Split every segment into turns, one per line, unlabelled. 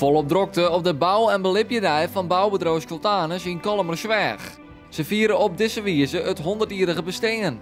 Folop drokte op de bou- en belibjedei fan boubedriuw Schotanus yn Kollumersweach. Se fiere op dizze wize it 100-jierrige bestean.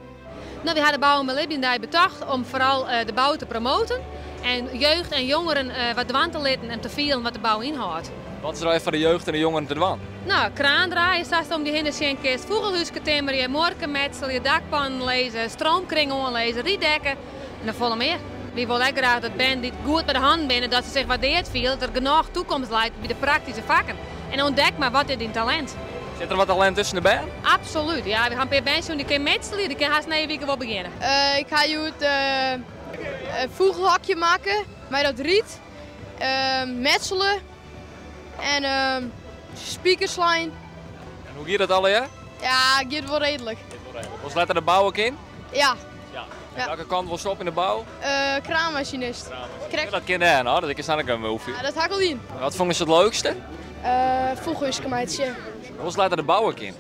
No, wy ha de bou- en belibjedei betocht om foaral de bou te promoaten en jeugd en jongeren wat dwaan te litten en te fielen wat de bou ynhâldt.
Wat is der foar de jeugd en de jongeren te dwaan?
No, kraandraaie sa'tst om dy hinne sjen kinst, fûgelhúske timmerje, muorke metselje, dakpannen lizze, stroomkring oanlizze, ryddekke en noch folle mear. Wy wolle ek graach dat bern dy't goed mei de hannen binne, dat se sich waardeard fiele, dat der genôch toekomst leit by de praktyske fakken. En ûntdek mar wat is dyn talint.
Sit der wat talint tusken de bern?
Absolút, ja. Wy ha in pear bern sjoen dy kinne metselje, dy kinne hast nije wike wol begjinne.
Ik ha hjoed in fûgelhokje makke mei dat ryt, metsele en spikers slein.
En hoe giet dat allegear?
Ja, giet wol reedlik.
Wolst letter de bou ek yn?
Ja.
En welke kant wolst op yn de bou?
Kraanmasinist.
Krekt. Dat kin dêr, no? Dat ik is ek in oefenje.
Ja, dat ha ik al dien.
Wat fûnst it leukste?
Fûgelhúske meitsje.
Wolst letter de bou ek yn?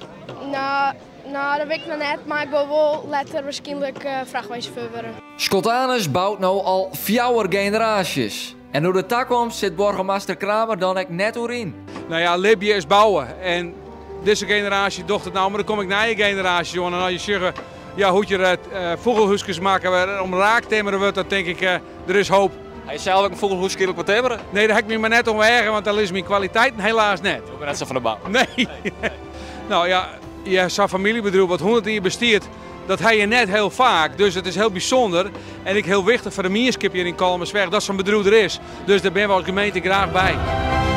No, no, dat wit ik noch net, mar ik wol wol letter wierskynlik frachtweinsjauffeur wurde.
Schotanus bout no al fjouwer generaasjes. En oer de takomst sit boargemaster Kramer dan ek net oer yn.
No ja, libje is bouwe. En dizze generaasje docht it no, mar der komme ek nije generaasjes oan. En as je sjogge ja, hoe't hjir fûgelhúskes makke wurde, omraak timmere wurdt, dan tink ik, der is hoop.
Ha je sels ek in fûgelhúske wat timmere?
Nee, dêr ha ik my mar net oan weage, want dêr lizze myn kwaliteiten helaas net.
Jo binne net sa fan de bou?
Nee. No ja, ja sa'n famyljebedriuw wat 100 jier bestiet, dat ha je net hiel faak. Dus it is hiel bysûnder en ek hiel wichtich foar de mienskip hjir yn Kollumersweach dat sa'n bedriuw der is. Dus dêr binne we as gemeente graach by.